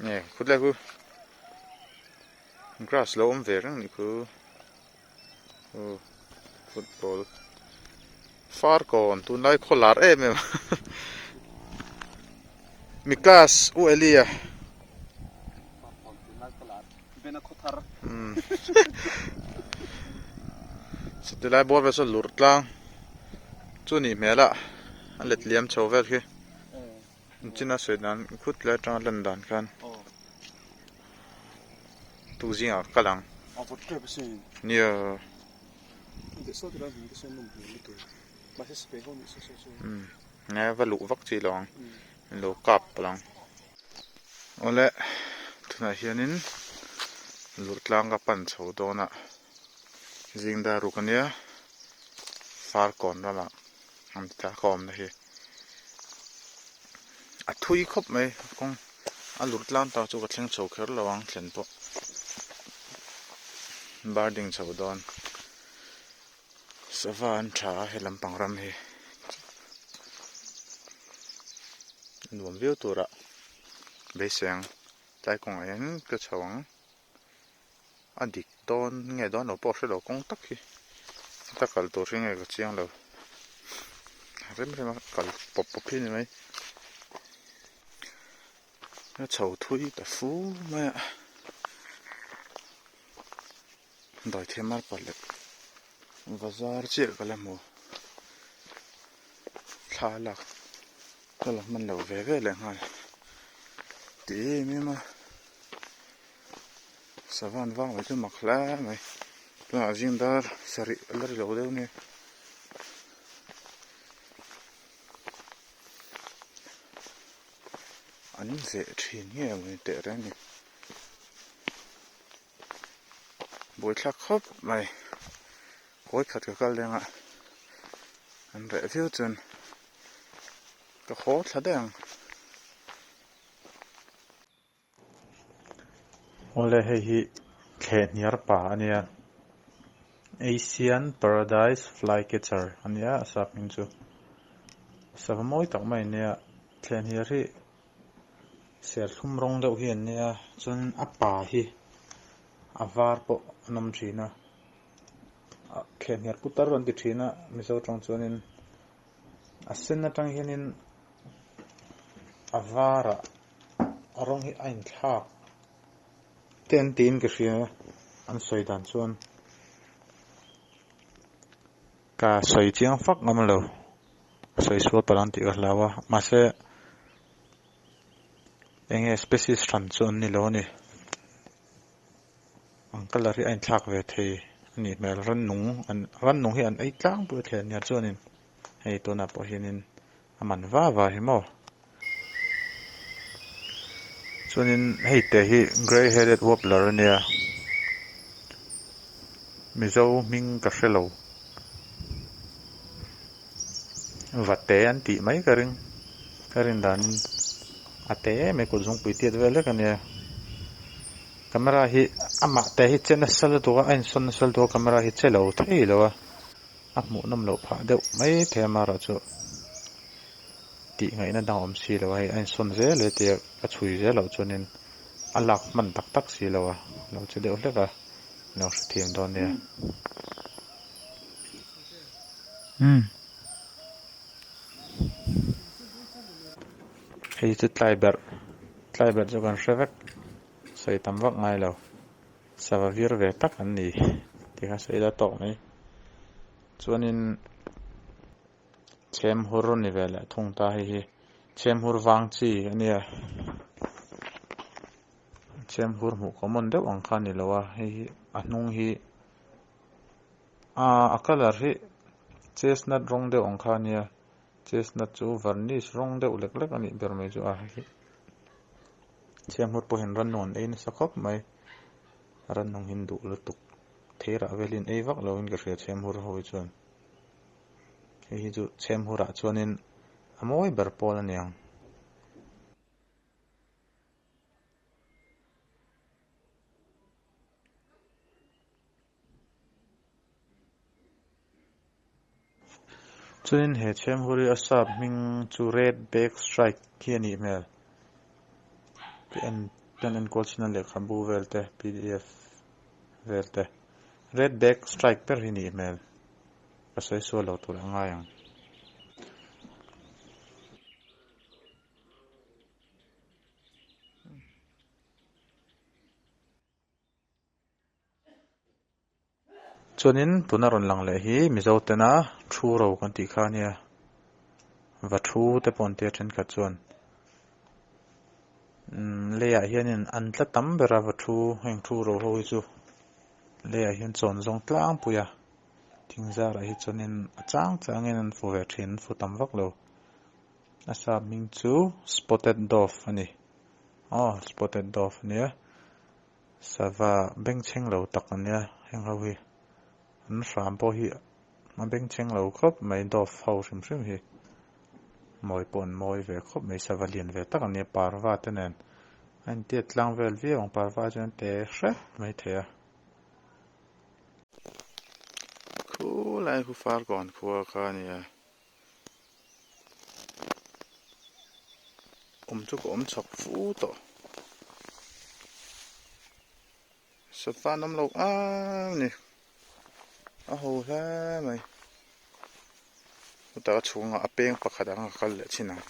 Nge khutlai khu grass lo awm ve reng nih khu aw football farkawn tunlai khaw lar em em mi class u Elia tilai bawr vel saw lurh tlang chu nih hmel a a let liam chho vel khi. China sawi dan khut lai atanga lan dan khan tu zingah ka kal ang. Nia. Nge va luh vak chi lo ang lo kap palh ang. Awle tunah hianin luh tlang ka pan chho dawn a zing dar ruk ania farkawn ramah. An ti ta ka awmna hi a thui khawp mai kawng a lur tlang tak chu ka thleng chho kher lo ang thlen pawh barding chho dawn sava an tha a he lampang ram hi nuam viau turah beisei ang tlai kawngah hian ka chho ang. A dik dawn nge dawn lo pawh a hre lo kawng tak hi heta kal tur hi nge ka chiang lo rem rem a kal pawp pawp hi a ni mai a chho thui ta fu mai a dawithiam mar pah leh bazar chiah ka la hmu thla lak ka la hman lo ve ve leh nghal ti em em a. Sava an vang mai chu mak hle mai tunah zing dar sarih a la ri lo deuh nia an zeh thin nge maw ni teh reng ni buaithlak khawp mai kawi khat ka kal leng a an reh viau chuan ka haw thla daih ang. Awle hei hi thlehhniar pa a nia Asian Paradise Flycatcher a nia a sap hming chu sava mawi tak mai a nia thlehhniar hi serthlum rawng deuh hi an nia chuan a pa hi a var pawh an awm thin a thlehhniar putar an ti thin a mizo tawng chuanin a sen atang hianin a varah a rawng hi a inthlak te an tiin ka hria an sawi dan chuan ka sawi chiang fak ngam lo sawi sual palh ang tih ka hlau a mahse eng nge species hran chu an ni lo a ni an colour hi a inthlak ve thei a nih hmel rannung an rannung hi an ei tlangpui a thlen nia chuanin hei tunah pawh hianin. A man va va hi maw. Chuanin hei te hi grey headed wobbler a nia. Mizo hming ka hre lo. Va te an tih mai ka ring. Ka rin danin a te em em kut zungpui tiat vel vek a nia. Camera hi amah te hi che nasa lutuk a, a insawn nasa lutuk a camera hi che lo thei lo a. A hmuhnawm loh phah deuh mai thei a amaherawhchu tih ngaihna dang a awm si lo a hei a insawn zel e tia ka chhui zel loh chuanin a lak hman tak tak si lo a lo che deuh hlek a lo hrethiam dawn nia. Hei chu tlaiberh tlaiberh chu kan hre vek sawi tam vak ngai lo. Sava vir ve tak an ni tih kha sawi la tawk mai. Chuanin chhemhur a ni ve leh thung ta hei hi chhemhur vang chi a nia. Chhemhur hmuh common deuh ang kha a ni lo a hei hi a hnung hi aaa a colour hi chestnut rawng deuh ang kha a nia chestnut chu varnish rawng deuh lek lek a nih ber mai chu a hei hi. Chhianghmur pawhin rannung an ei nasa khawp mai. Rannung hi an duh lutuk. Theirah velin ei vak loin ka hria chhianghmur ho hi chuan. Hei hi chu chhianghmurah chuanin a mawi ber pawl a niang. Chuanin he chhemhur hi a sap hming chu red back strike hi a nih hmel ka en. Ten enkawl chhina lehkhabu vel te pdf vel te red back strike ber hi nih hmel ka sawi sual lo tur a ngai ang. Chuanin tuna rawn lang leh hi Mizo tena thu ro kan tih kha ania va thu te pawh an tia thenkhat chuan umm leiah hianin an tla tam ber a va thu heng thu ro ho hi chu leiah hian chawn zawng tlangpui a thing zarah hi chuanin a chang changin an fu ve thin an fu tam vak lo a sap hming chu spotted dove a ni aw spotted dove ania. Sava bengchheng lo tak a nia heng ho hi an hram pawh hi a bengchheng lo khawp mai dove ho hrim hrim hi mawi pawh an mawi ve khawp mai sava lian ve tak a nia parva te nen a intiat tlang vel viau ang parva chuan te hrep mai thei a. Khulai khu Farkawn khua kha a nia Awm chu ka awm chhawk fu tawh. Sofa an awm lo ang ni. A ho hle mai. Chutah a chhungah a peng pakhat ang a kal leh thin ang.